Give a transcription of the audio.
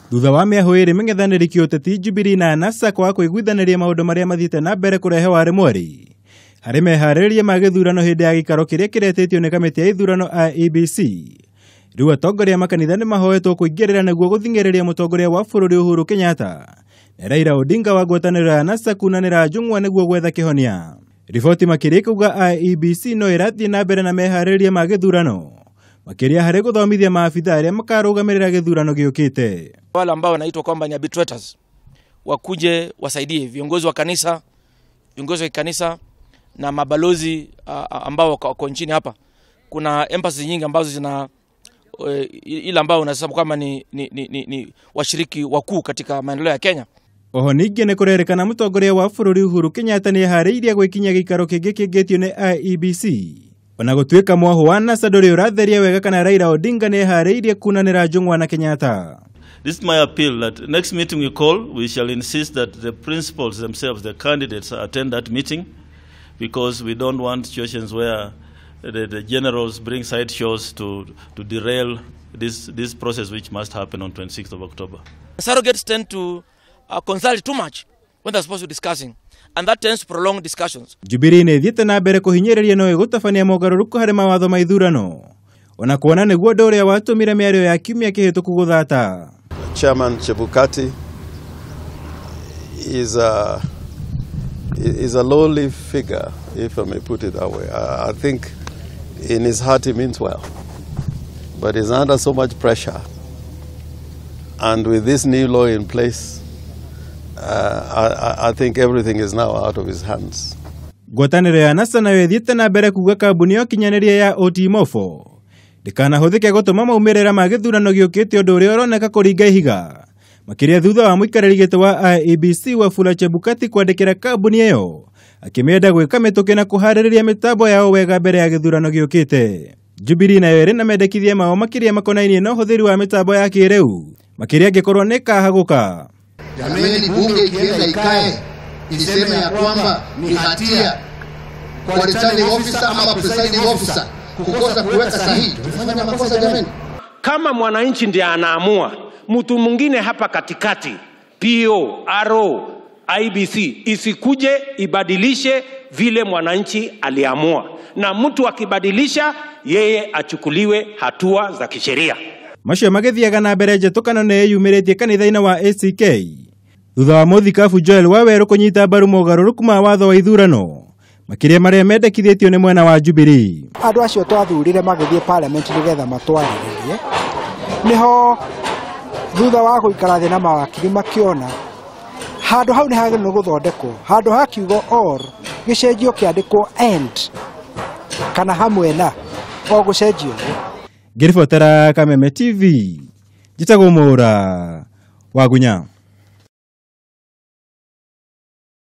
Thutha wa mĩahũ ĩrĩ mĩng'ethanĩri kĩũteti Jubilee na NASA kwaga kũiguithanĩria maũndũ marĩa mathiĩte na mbere kũrehe warĩ mweri harĩ meharĩrĩria ma gĩthurano hĩndĩ ya gĩikaro kĩrĩa kĩretĩtio nĩ kamĩtĩ ya ithurano IEBC. Rĩu atongoria a makanitha nĩ mahoetwo kũingĩrĩra nĩguo gũthing'ĩrĩria mũtongoria wa bũrũri Uhuru Kenyatta na Raila Odinga wa ngwatanĩro ya NASA kunanĩra njũng'wa nĩguo gwetha kĩhonia. Riboti makĩria ĩkauga IEBC no ĩrathiĩ na mbere na meharĩrĩria ma gĩthurano makĩria harĩ gũthomithia maabitha arĩa makarũgamĩrĩra gĩthurano gĩũkĩte. Wale ambao wanaitwa kwamba ni arbitrators wakuje wasaidie viongozi wa kanisa, viongozi wa kanisa na mabalozi ambao wako nchini hapa. Kuna embassy nyingi ambazo zina ile ambao unasema kama ni washiriki wakuu katika maendeleo ya Kenya. Oho ningĩ nĩ kũrerĩkana mũtongoria wa bũrũri Uhuru Kenyatta nĩ eharĩirie gwĩkinyia gĩikaro kĩngĩ kĩngĩtio nĩ IEBC. Ona gũtuĩka mwahũ wa NASA ndũrĩ ũratheria wega kana Raila Odinga nĩ eharĩirie kunanĩra njũng'wa na Kenyatta. This is my appeal that next meeting we call, we shall insist that the principals themselves, the candidates, attend that meeting, because we don't want situations where the generals bring side shows to derail this process, which must happen on 26th of October. Surrogates tend to consult too much when they're supposed to be discussing, and that tends to prolong discussions. Jubilee nĩ ĩthiĩte na mbere kũhinyĩrĩria no ĩgũtabania mogarũrũku harĩ mawatho ma ithurano ona kuona nĩguo ũndũ ũrĩa watũmire mĩario ya kiumia kĩhĩtũku gũthata. Chairman Chebukati is a lowly figure, if I may put it that way. I think in his heart he means well, but he's under so much pressure. And with this new law in place, I think everything is now out of his hands. Ngwatanĩro ya NASA nayo ĩthiĩte na mbere kuga kambuni ya ũkinyanĩria ya OT Mofo ndĩkanahũthĩke gũtũma maumĩrĩra ma gĩthurano gĩũkĩte ũndũ ũrĩa ũroneka kũringa ihiga makĩria thutha wa mũikarĩri gĩtĩ wa IEBC Wafula Chebukati kwandĩkĩra kambuni ĩyo akĩmĩenda gwĩka mĩtũkĩ na kũharĩrĩria mĩtambo yao wega mbere ya gĩthurano gĩũkĩte. Jubilee nayo ĩrĩ na mendekithia mao makĩria makonainie na ũhũthĩri wa mĩtambo ya kĩrĩu makĩria angĩkorwo nĩ ĩkahagũka. Jameni, bunge ikienda ikae iseme ya kwamba ni hatia kwa returning officer ama presiding officer kukosa kuweka sahihi, tumefanya makosa jameni. Kama mwananchi ndiye anaamua, mtu mwingine hapa katikati, PO, RO, IBC isikuje ibadilishe vile mwananchi aliamua, na mtu akibadilisha yeye achukuliwe hatua za kisheria. Macio magĩthiaga na mbere njĩtũkano nĩ ĩyumĩrĩtie kanitha-inĩ wa ACK thutha wa mũthikabu Joel Wawerũ kũnyita mbaru mogarũrũku ma watho wa ithurano makĩria marĩa mendekithĩtio nĩ mwena wa Jubilee. Andũ acio twathurire magĩthiĩ parliament nĩgetha matwarĩrĩrie, nĩho thutha wa gũikara thĩ na mawakiri makĩona handũ hau nĩ hagĩrĩirwo gũthondekwo, handũ ha kiugo or gĩcenjio kĩandĩkwo and kana hamwe na o gũcenjio. Ngĩribotera Kameme TV, njĩtagwo Mũra wa Gunya.